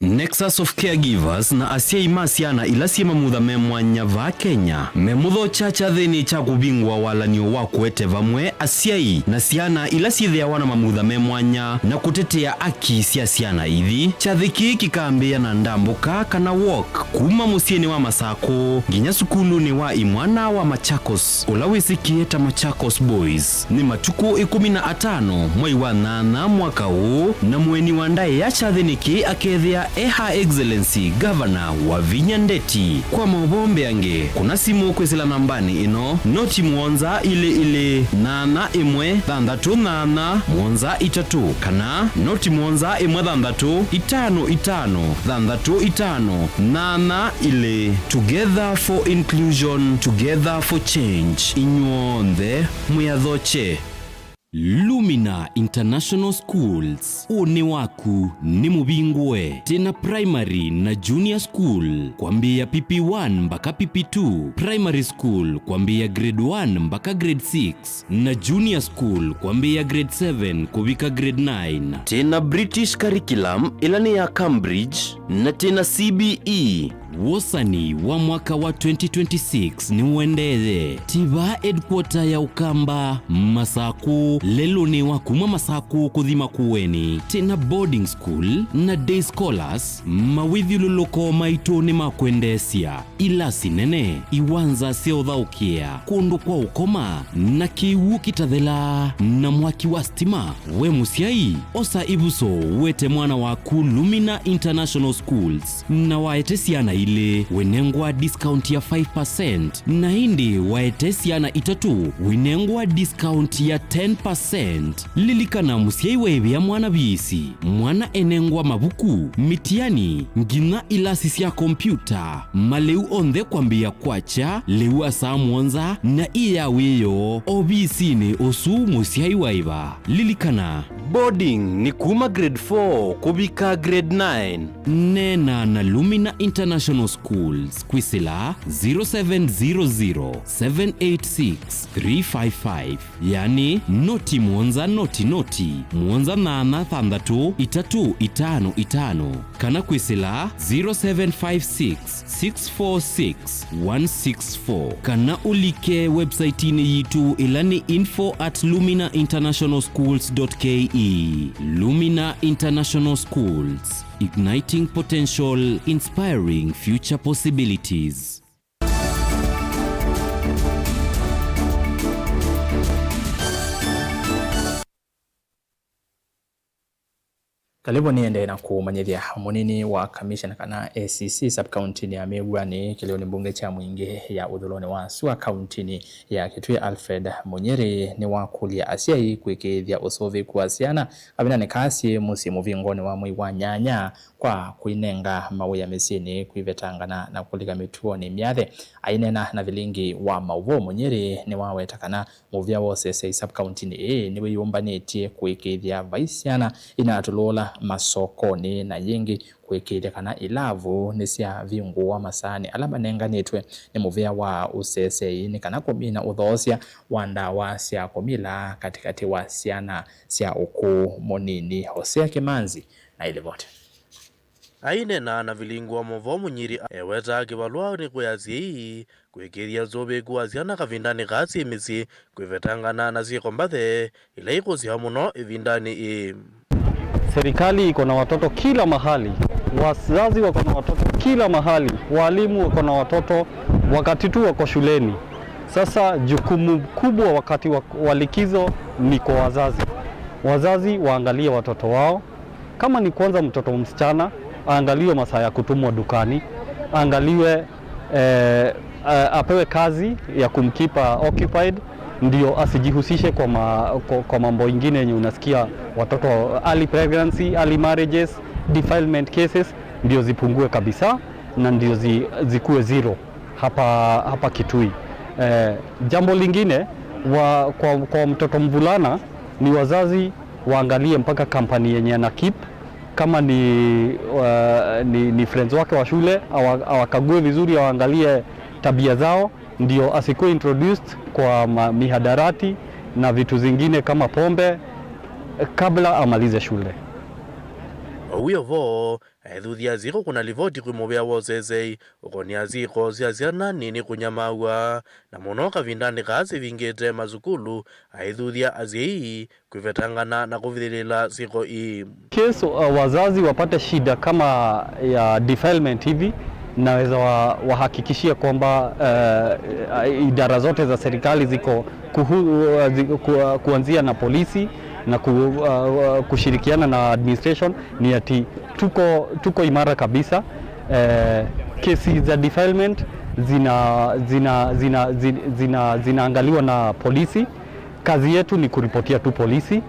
Nexus of Caregivers na asyai ma syana ila syĩ mamutha me mwanya vaa Kenya memũthokya kyathĩnĩ kya kũvingũa walan'yo wa kũete vamwe asyai na syana ila syĩthĩawa na mamutha me mwanya na kũtetea aki sya syana ithi. Kyathĩ kĩĩ kĩkambĩĩa na ndambũka kana walk kuma mũsyĩnĩ wa Masakũ nginya sukulunĩ wa imwana wa Machakos, ũla wĩsĩkĩe ta Machakos Boys. Nĩ matukũ ĩkũmi na atano mwai wa nyanya mwaka ũũ, na mũeni wa ndaĩa kyathĩnĩ kĩĩ akethĩa e Her Excellency Governor Wavinya Ndeti. Kwa maũvoo mbeange, kũna simũ kwĩsĩla nambanĩ ĩno, noti mũonza ilĩ ilĩ, nyanya ĩmwe, thanthatũ nyanya, mũonza itatũ, kana noti mũonza ĩmwe thanthatũ, itano itano, thanthatũ itano, nyanya ilĩ. Together for inclusion, together for change. Inyw'onthe mwĩathokye. Lumina International Schools, ũnĩ waku nĩ mũvingũe. Twĩna primary na junior school kwambĩĩa P P one mpaka P P two, primary school kwambĩĩa grade one mpaka grade six, na junior school kwambĩĩa grade seven kũvika grade nine. Twĩna British curriculum ĩla nĩ ya Cambridge, na twĩna C B E. Wosani wa mwaka wa twenty twenty-six nĩũendeeye. Twĩ vaa headquarter ya Ũkamba, Masakũ, lelũnĩ wa kuma Masakũ kũthi Makueni. Twĩna boarding school na day scholars, mawĩthyũlũlũko maitũ nĩ ma kwendeesya. Ilasi nene, iwanza sya ũthaũkĩa, kũndũ kwa ũkoma, na kĩw'ũ kĩtathelaa, na mwaki wa stima. We mũsyai, osa ĩvuso ũete mwana waku Lumina International Schools, na waete syana ilĩ, wĩnengwa discount ya five percent, na ĩndĩ waete syana itatũ, wĩnengwa discount ya ten percent. Lilikana, mũsyai waĩvĩa mwana viisi, mwana enengwa mavuku, mĩtiani, nginya ilasi sya kompyuta, malĩu onthe kwambĩĩa kwakya lĩu wa saa mũonza na ĩ ya wĩoo ovisinĩ ũsu mũsyai waĩva. Lilikana, boarding nĩ kuma grade four kũvika grade nine. Neena na Lumina International Schools kwĩsĩla zero seven zero zero, seven eight six, three five five, yani noti mũonza noti noti, mũonza nyanya thanthatũ, itatũ itano itano, kana kwĩsĩla zero seven five six, six four six, one six four, kana ũlike website-inĩ yitũ ĩla nĩ info at lumina international schools dot ke. Lumina International Schools, igniting potential, inspiring future possibilities. Kalĩvo nĩendee na kũmanyĩthya mũnini wa kamishena kana A C C sub-county-nĩ ya Mĩw'anĩ kĩlĩonĩ mbunge kya Mwingĩ ya ũthũlonĩ wa sua kaunti-nĩ ya Kitui, Alfred Mũnyĩrĩ, nĩwakũlya asyai kũĩkĩĩthya ũsũvĩku wa syana kavindanĩ kaa syĩ mũsyĩ mũvingonĩ wa mwei wa nyanya kwa kũinenga mawĩa mĩsyĩnĩ, kũivetangana na kũlika mĩtuonĩ myathĩ. Aineena na vilingi wa maũvoo, Mũnyĩrĩ nĩwaweta kana mũvĩa wa ũseseĩ sub-county-nĩ ĩĩ nĩwĩyũmbanĩtye kũĩkĩĩthya vai syana inatũlũũla masokonĩ na yĩngĩ kũĩkĩĩthya kana ilavu nĩsyavingũwa masaanĩ ala manenganĩtwe nĩ mũvĩa wa ũseseĩ nĩ kana kũmina ũthoosya wa ndawa sya kũmila katĩkatĩ wa syana sya ũkũũ mũnini. Hosea Kĩmanzi na ĩlivoti. Aineena na vilingi wa maũvoo, Mũnyĩrĩ ewetaa kĩvalũa nĩ kwĩ asyai kũĩkĩĩthya ũsũvĩku wa syana kavindanĩ kaa syĩ mĩsyĩ, kwĩvetangana na syĩko mbathe ila ikũsyaa mũno ĩvindanĩ ĩĩ. Serikali iko na watoto kila mahali, wazazi wako na watoto kila mahali, walimu wako na watoto wakati tu wako shuleni. Sasa jukumu kubwa wakati wa, wa likizo ni kwa wazazi. Wazazi waangalie watoto wao. Kama ni kwanza mtoto msichana, aangaliwe masaa ya kutumwa dukani, aangaliwe, eh, a-, apewe kazi ya kumkeep occupied, ndio asijihusishe kwa, ma, kwa, kwa mambo ingine yenye unasikia watoto, early pregnancy, early marriages, defilement cases, ndio zipungue kabisa na ndio zi, zikuwe zero hapa, hapa Kitui. Eh, jambo lingine wa, kwa, kwa mtoto mvulana ni wazazi waangalie mpaka kampani yenye ana keep, kama ni, uh, ni, ni friends wake wa shule, awa, awakague vizuri, awaangalie tabia zao, ndio asikuwe introduced kwa ma, mihadarati na vitu zingine kama pombe kabla amalize shule. Vau o vo, aithuthya asyai kũkũna livoti kwĩ mũvĩa wa ũsesei ũkonĩa syĩko sya syana nini kũnyamaaw'a, na mũno kavindanĩ kaa sivingĩte masukulu, aithuthya asyai kwĩvetangana na kũvithĩlĩla syĩko ii. Case, uh, wazazi wapate shida kama ya defilement hivi, naweza wa, wahakikishia kwamba, uh, idara zote za serikali ziko kuhu, uh, zi, ku, uh, kuanzia na polisi na ku, uh, uh, kushirikiana na administration, ni ati tuko, tuko imara kabisa. Eh, kesi za defilement zina, zina, zina, zina, zina, zinaangaliwa na polisi. Kazi yetu ni kuripotia tu polisi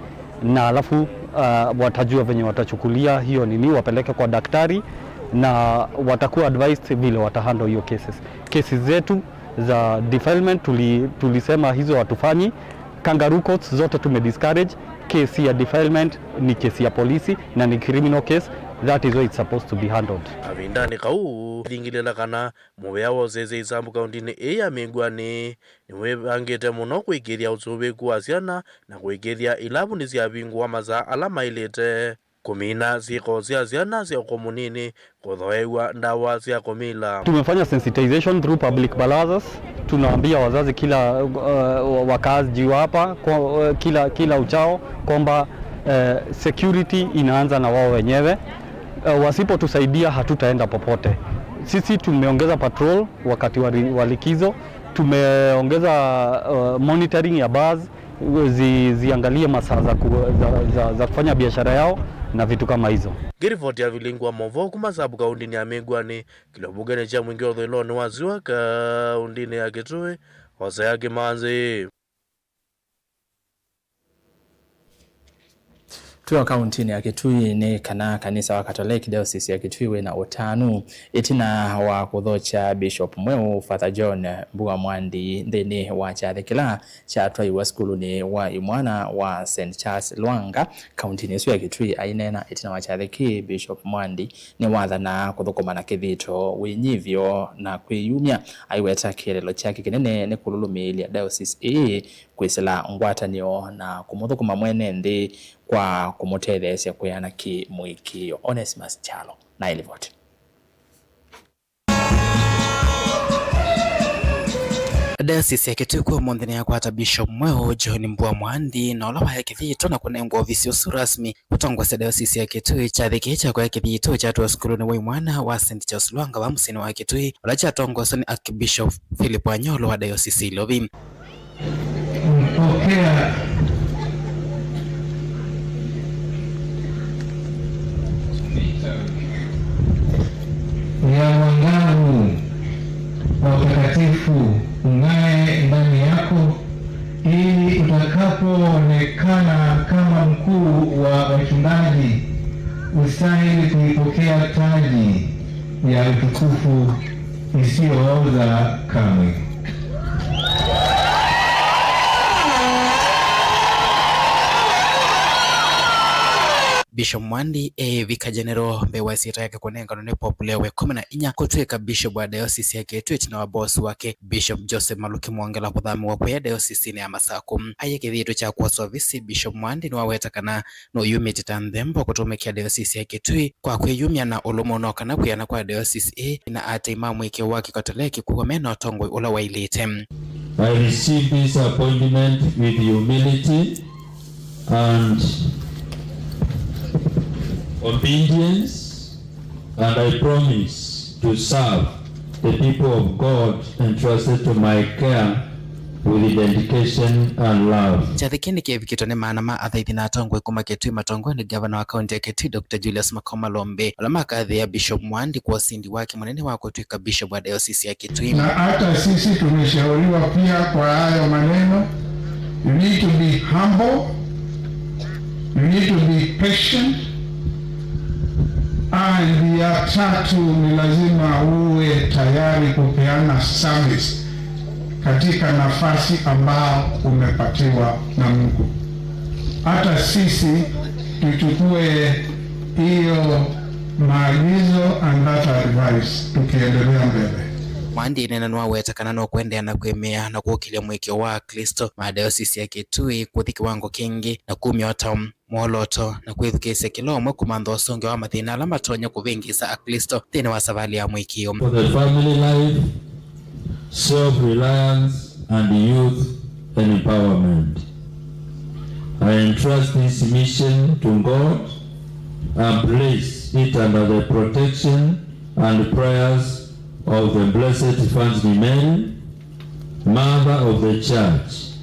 na alafu, uh, watajua venye watachukulia hiyo nini, wapeleke kwa daktari na watakuwa advised vile watahandle hiyo cases. Cases zetu za defilement tuli, tulisema hizo hatufanyi. Kangaroo courts zote tume discourage. Case ya defilement ni case ya polisi na ni criminal case. That is where it's supposed to be handled. Kavindanĩ kau, ĩthingĩlĩla kana mũvĩa wa ũsesei Sambu kaũntĩnĩ ĩĩ ya Mĩngwani nĩwĩvangĩte mũno kũĩkĩĩthya ũsũvĩku wa syana na kũĩkĩĩthya ilavu nĩsyavingũa masaa ala maĩlĩte, kũmina syĩko sya syana sya ũkũũ mũnini, kũthoew'a ndawa sya kũmila. Tumefanya sensitization through public barazas. Tunaambia wazazi kila, uh, wakaaji wa hapa kwa, uh, kila, kila uchao kwamba, uh, security inaanza na wao wenyewe. Uh, wasipotusaidia hatutaenda popote. Sisi tumeongeza patrol wakati wa ri-, wa likizo. Tumeongeza, uh, monitoring ya bars, zi, ziangalie masaa za, ku, za, za, za kufanya biashara yao na vitu kama hizo. Ngĩrivoti ya vilingũ wa movoo kuma Sambu kaũntĩnĩ ya Mĩngwani, kĩlio mbungenĩ kya Mwingĩ ũthũĩlonĩ wa Sua kaũntĩnĩ ya Kitui, Hosea Kĩmanzi. Twĩ o kaũntĩnĩ ya Kitui, nĩ kana kanisa wa Katoleki Diocese ya Kitui wĩ na ũtanu ĩtina wa kũthokya Bishop mweũ, Father John Mbua Mwandi, nthĩnĩ wa kyathĩ kĩla kyatwaiwe sukulunĩ wa imwana wa Saint Charles Lwanga, kaũntĩnĩ ĩsu ya Kitui. Aineena ĩtina wa kyathĩ kĩĩ, Bishop Mwandi nĩwathanaa kũthũkũma na kĩthito, wĩnyivyo na kwĩyumya. Aiweta kĩeleelo kyake kĩnene nĩ kũlũlũmĩĩlya diocese ĩĩ kwĩsĩla ngwatanĩo na kũmũthũkũma mwene nthĩ kwa kũmũtetheesya kwĩana kĩ mũĩkĩĩo. Onesimus Kyalo na ĩlivoti. Diocese ya Kitui kwa ũmũnthĩ nĩyakwata Bishop mweũ John Mbua Mwandi, na ũla waĩ kĩthito na kũnengwa ovisi ũsu rasmi kũtongoesya Diocese ya Kitui. Kyathĩ kĩĩ kya kũya kĩthito kyatwawa sukulunĩ wa imwana wa Saint Charles Lwanga va mũsyĩnĩ wa Kitui, ũla kyatongoeswa nĩ Archbishop Philip Anyolo wa Diocese ya Ilovi. Mpokea ya mwangavu wa utakatifu ung'ae ndani yako, ili utakapoonekana kama mkuu wa wachungaji, ustahili kuipokea taji ya utukufu isiyooza kamwe. Bishop Mwandi e Vicar General mbee wa ĩsyĩtwa yake kũnenganwa nĩ Pope Leo wa ĩkũmi na inya kũtw'ĩka Bishop wa Diocese ya Kitui ĩtina wa boss wake Bishop Joseph Maluki Mwongela kũthamĩwa kũya Diocesinĩ ya Masaku. Aĩ kĩthito kya kwoswa ovisi, Bishop Mwandi nĩwaweta kana nũyumĩtye ta nthembo kũtũmĩkĩa Diocese ya Kitui kwa kwĩyumya na ũlũmũ no kana kwĩana kwa diocese ĩĩ na atei ma mũĩkĩĩo wa Kĩkatoleki kwĩw'a me na ũtongoi ũla waĩlĩte. I received this appointment with humility and obedience, and I promise to serve the people of God entrusted to my care with dedication and love. Kyathĩ kĩĩ nĩkĩvikĩtwe nĩ maana ma athaithi na atongoi kuma Kitui matongoew'e nĩ ngavana wa kaunti ya Kitui, Doctor Julius Makau Malombe, ala makathĩĩa Bishop Mwandi kwa ũsindi wake mũnene wa kũtw'ĩka Bishop wa Diocese ya Kitui. Na hata sisi tumeshauriwa pia kwa hayo maneno, You need to be humble. You need to be patient. And ya tatu ni lazima uwe tayari kupeana service katika nafasi ambao umepatiwa na Mungu. Hata sisi tuchukue hiyo maagizo and that advice tukiendelea mbele. Mwandi nena nĩwaweta kana no kũendeea na kwĩmĩa na kũkĩlya mũĩkĩĩo wa Aklĩsto ma Dayosisi ya Kitui kũthi kĩwango kĩngĩ na kumya ũtao, mwolooto, na kwĩthukĩĩsya kĩla ũmwe kũmantha ũsũngĩo wa mathĩna ala matonya kũvĩngĩĩsa Aklĩsto nthĩnĩ wa savalĩ ya mũĩkĩĩo. For the family life, self-reliance, and youth empowerment. I entrust this mission to God and place it under the protection and prayers of the Blessed Virgin Mary, Mother of the Church.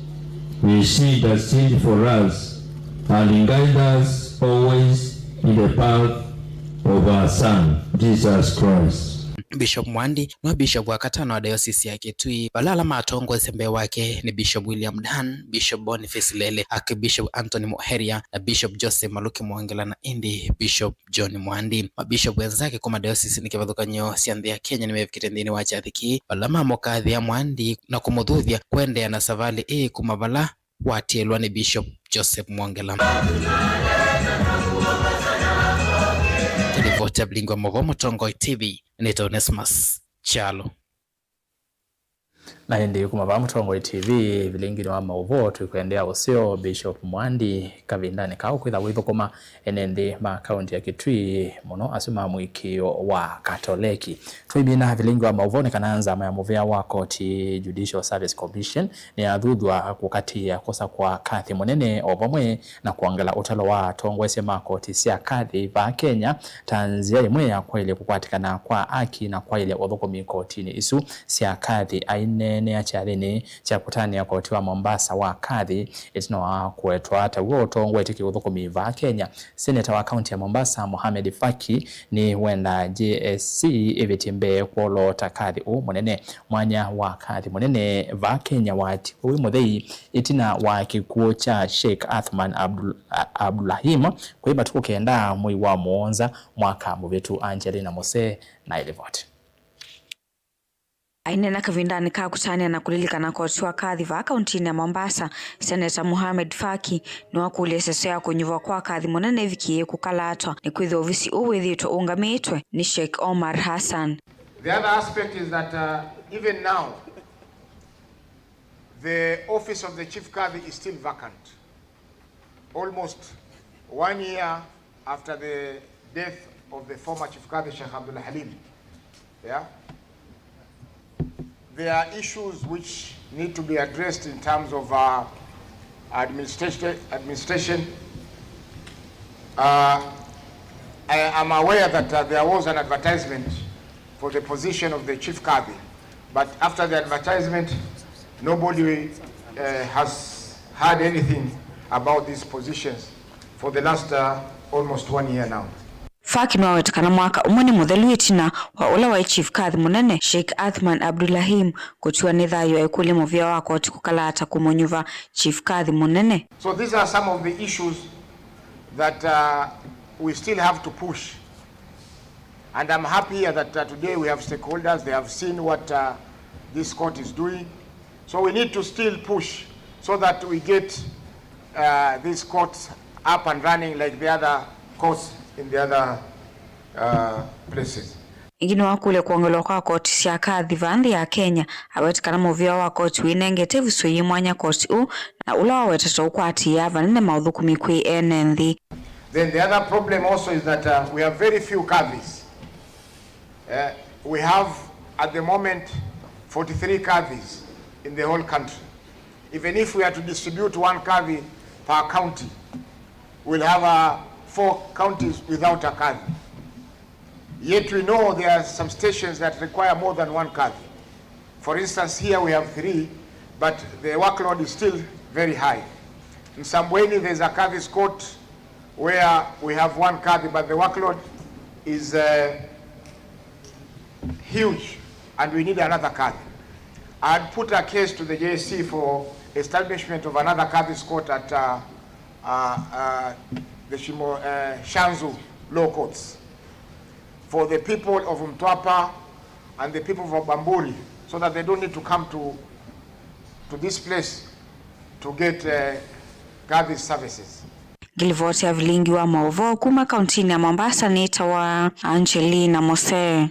May she intercede for us and guide us always in the path of her Son, Jesus Christ. Bishop Mwandi nĩwe bishop wa katano wa Dayosisi ya Kitui, vala ala matongoesye mbee wake nĩ Bishop William Dan, Bishop Boniface Lele, Archbishop Anthony Muheria, na Bishop Joseph Maluki Mwongela, na ĩndĩ Bishop John Mwandi. Mabishop enzake kuma dayosisi nĩ kĩvathũkany'o sya nthĩ ya Kenya nĩmevikĩte nthĩnĩ wa kyathĩ kĩĩ, vala mamũkathĩa Mwandi na kũmũthuthya kũendeea na savalĩ ĩĩ kuma vala watiĩlwa nĩ Bishop Joseph Mwongela. Kĩlivoti ya Vilingi wa Mauvoo, Mũtongoi T V, nĩtawa Onesmus Kyalo. Na ĩndĩ kuma vaa Mũtongoi T V, vilinginĩ wa maũvoo, twĩkwendea ũseo Bishop Mwandi kavindanĩ kaa ũkwĩtha wĩthũkũma ene nthĩ ma kaunti ya Kitui, mũno asu ma mũĩkĩĩo wa Katoleki. Twaimina vilingi wa maũvoo nĩ kana nzama ya mũvĩa wa koti, Judicial Service Commission, nĩyathuthw'a kũkatĩĩa kũsakũa kathi mũnene o vamwe na kwongela ũtalo wa atongoesya ma koti sya kathi vaa Kenya ta nzĩa ĩmwe ya kwaĩlya kũkwatĩkana kwa aki na kwaĩlya ũthũkũmi kotinĩ isu sya kathi. Aineenea kyathĩnĩ kya kũtanĩa koti wa Mombasa wa kathi ĩtina wa kũetwa ta w'o ũtongoetye kĩũthũkũmi vaa Kenya, seneta wa kaunti ya Mombasa Mohamed Faki nĩwendaa J S C ĩvĩtye mbee kwoloota kathi ũũ mũnene. Mwanya wa kathi mũnene vaa Kenya watiwe wĩ mũthei ĩtina wa kĩkw'ũ kya Sheikh Athman Abdul-, A-, Abdulrahim kwĩ matukũ kenda mwei wa mũonza mwaka mũvĩtu. Angelina Mose na ĩlivoti. Aineena kavindanĩ ka kũtanĩa na kũlilikana koti wa kathi vaa kauntinĩ ya Mombasa, Seneta Mohamed Faki nĩwakũlya ĩseso ya kũnyuvwa kwa kathi mũnene ĩvikĩĩe kũkalaatwa, nĩkwĩthĩwa ovisi ũũ wĩthĩĩtwe ũũngamĩĩtwe nĩ Sheikh Omar Hassan. The other aspect is that, uh, even now, the office of the Chief Kadhi is still vacant. Almost one year after the death of the former Chief Kadhi Sheikh Abdul Halim, yeah, there are issues which need to be addressed in terms of, uh, administration, administration. Uh, I am aware that, uh, there was an advertisement for the position of the Chief Kadhi. But after the advertisement, nobody, uh, has heard anything about these positions for the last, uh, almost one year now. Faki nĩwaweta kana mwaka ũmwe nĩ mũthelu ĩtina wa ũla waĩ Chief Kadhi mũnene Sheikh Athman Abdulrahim kũtiwa nĩ thayũ aĩkũlya mũvĩa wa koti kũkalaata kũmũnyuva Chief Kadhi mũnene. So these are some of the issues that, uh, we still have to push. And I'm happy here that, uh, today we have stakeholders, they have seen what, uh, this court is doing. So we need to still push so that we get, uh, these courts up and running like the other courts in the other, uh, places. Ĩngĩ nĩwakũlya kwongelwa kwa koti sya kathi vaa nthĩ ya Kenya, aweta kana mũvĩa wa koti wĩnengete ĩvuso yĩ mwanya koti ũũ, na ũla wawetetwe ũkwatĩĩaa vanene maũthũkũmi kwĩ ene nthĩ. Then the other problem also is that, uh, we have very few kadhis. Uh, we have at the moment forty-three kadhis in the whole country. Even if we are to distribute one kadhi per county, we'll have, uh, four counties without a kadhi. Yet we know there are some stations that require more than one kadhi. For instance, here we have three, but the workload is still very high. In Sambweni, there's a kadhi's court where we have one kadhi, but the workload is, uh, huge, and we need another kadhi. I'd put a case to the J S C for establishment of another Kadhi's court at, uh, uh, uh, the Shimo, uh, Shanzu Law Courts for the people of Mtwapa and the people of Bamburi, so that they don't need to come to, to this place to get, uh, Kadhi's services. Ngilivoti ya vilingi wa maũvoo kuma kauntinĩ ya Mombasa nĩtawa Angelina Mose.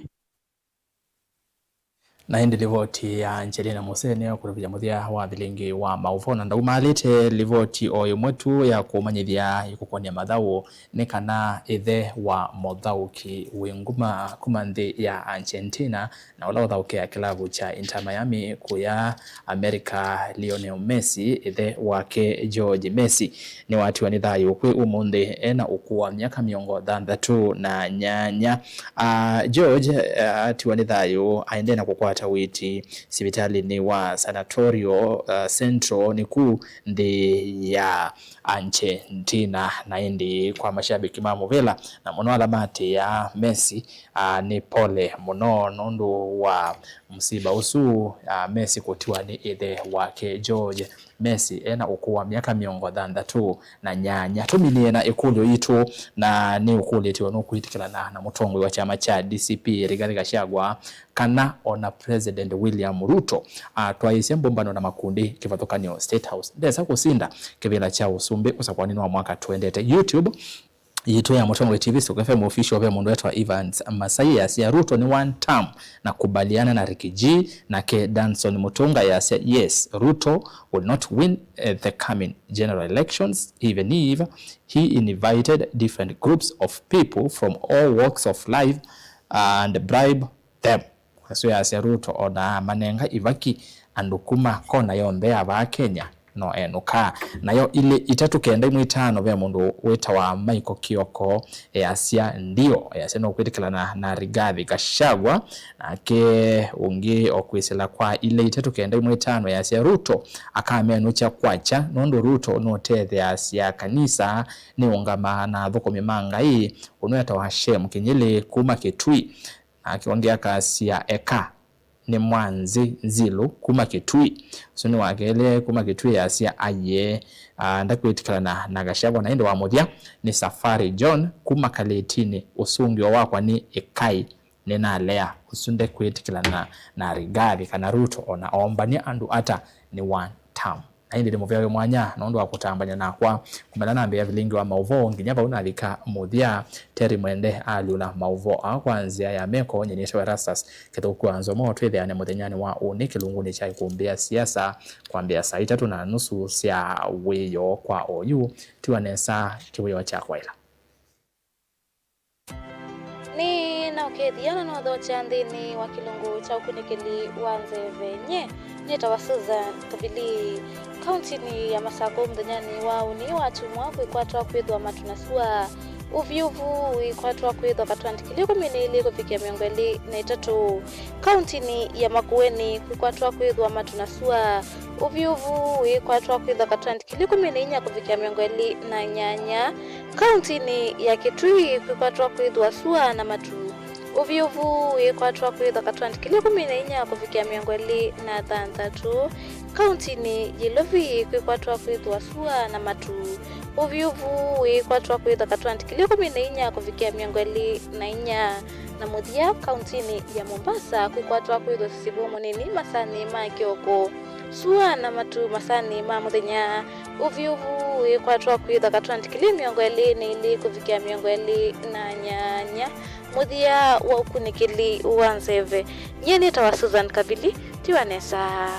Na ĩndĩ livoti ya Angelina Mose nĩyo kũtũvikya mũthya wa vilingi wa maũvoo, na ndaumalĩte livoti o ĩmwe tu ya kũmanyĩthya ĩkũkony'a mathaũ nĩ kana ĩthe wa mũthaũki wĩ nguma kuma nthĩ ya Argentina na ũla ũthaũkĩa kĩlavu kya Inter Miami kũya America, Lionel Messi, ĩthe wake George Messi, nĩwatiwa nĩ thayũ kwĩ ũmũnthĩ ena ũkũũ wa myaka mĩongo thanthatũ na nyanya. Ah, George, ah, atiwa nĩ thayũ aendee na kũkwata ũiiti sivitalĩnĩ wa Sanatorio, ah, Centro nĩ ku nthĩ ya Argentina, na ĩndĩ kwa mashabiki ma mũvĩla na mũno ala maatĩĩaa Messi, ah, nĩ pole mũno nũndũ wa msiba ũsu, ah, Messi kũtiwa nĩ ĩthe wake George Messi ena ũkũũ wa myaka mĩongo thanthatũ na nyanya. Tũminĩe na ĩkũlyo yitũ, na nĩ ũkũlyo ĩtĩo nũkwĩtĩkĩlana na mũtongoi wa kyama kya D C P Rigathi Gachagua kana ona President William Ruto atwaĩĩsye mbũmbano na makundi kĩvathũkany'o State House ndesa kũsinda kĩvĩla kya ũsumbĩ ũsakũanĩnĩ wa mwaka tũendete. YouTube yitũ ya Mũtongoi T V, Soko F M Official, ve mũndũ wetwa Evans Masai yasya, "Ruto nĩ one term, nakubaliana na Ricky G." Nake Danson Mutunga yasya, "Yes, Ruto will not win, eh, the coming general elections, even if he invited different groups of people from all walks of life and bribe them." Kũsũĩasya Ruto ona amanenga ivaki andũ kuma kona yonthe ya vaa Kenya, no enũkaa. Nayo ilĩ itatũ kenda imwe itano, ve mũndũ wĩtawa Michael Kioko easya ndio, easya no kwĩtĩkĩlana na Rigathi Gachagua. Nake ũngĩ o kwĩsĩla kwa ilĩ itatũ kenda imwe itano easya Ruto akamenũkya kwakya nũndũ Ruto nũtetheasya kanisa nĩũngamaa na athũkũmi ma Ngai. Ũnũ etawa Shem Kinyili kuma Kitui. Nake ũngĩ akasya eka nĩ Mwanzi Nzilu kuma Kitui. Ũsu nĩ wa kelĩ kuma Kitui asya ayee, ah, ndakwĩtĩkĩlana na Gachagua. Na ĩndĩ wa mũthya nĩ Safari John kuma Kalĩtinĩ, "Ũsũngĩo wakwa nĩ ĩkai, nĩnalea." Ũsu ndekwĩtĩkĩlana na Rigathi kana Ruto ona ombany'a andũ ata, nĩ one term. Na ĩndĩ nĩ mũvea wĩ mwanya nũndũ wa kũtambany'a nakwa kumana na mbĩa vilingi wa maũvoo nginya vau navika mũthya. Terry Mwende alyũla maũvoo aa kwa nzĩa ya meko. Nyie nĩtawa Erastus Kĩthũku wa Nzomo. Twĩthĩane mũthenyanĩ wa ũnĩ kĩlungunĩ kya ĩkũmbĩ ya siasa kwambĩa saa itatũ na nusu sya wĩoo kwa oyu. Tiwa nesa kĩwĩoo kya kwaĩla. Nĩ na ũkethĩa na nothokya nthĩnĩ wa kĩlungu kya ũkunĩkĩli wa nzeve. Nye nĩtawa Susan Kabili. Kauntinĩ ya Masakũ mũthenyanĩ wa ũnĩ watumwa kwĩkwatwa kwĩthwa matu na sua. Ũvyũvu wĩkwatwa kwĩthwa katwandikili ĩkũmi na ilĩ kũvikĩa mĩongo ĩlĩ na itatũ. Kauntinĩ ya Makueni kwĩkwatwa kwĩthwa matu na sua. Ũvyũvu wĩkwatwa kwĩthwa katwandikili ĩkũmi na inya kũvikĩa mĩongo ĩlĩ na nyanya. Kauntinĩ ya Kitui kwĩkwatwa kwĩthwa sua na matu. Ũvyũvu wĩkwatwa kwĩthwa katwandikili ĩkũmi na inya kũvikĩa mĩongo ĩlĩ na thanthatũ. Kauntinĩ ya Ilovi kwĩkwatwa kwĩthwa sua na matu. Ũvyũvu wĩkwatwa kwĩthwa katwandikili ĩkũmi na inya kũvikĩa mĩongo ĩlĩ na inya. Na mũthya, kauntinĩ ya Mombasa kwĩkwatwa kwĩthwa sisivo mũnini masanĩ ma kĩoko. Sua na matu masanĩ ma mũthenya. Ũvyũvu wĩkwatwa kwĩthwa katwandikili mĩongo ĩlĩ na ilĩ kũvikĩa mĩongo ĩlĩ na nyanya. Mũthya wa ũkunĩkĩli wa nzeve. Nyie nĩtawa Susan Kabili. Tiwa nesa.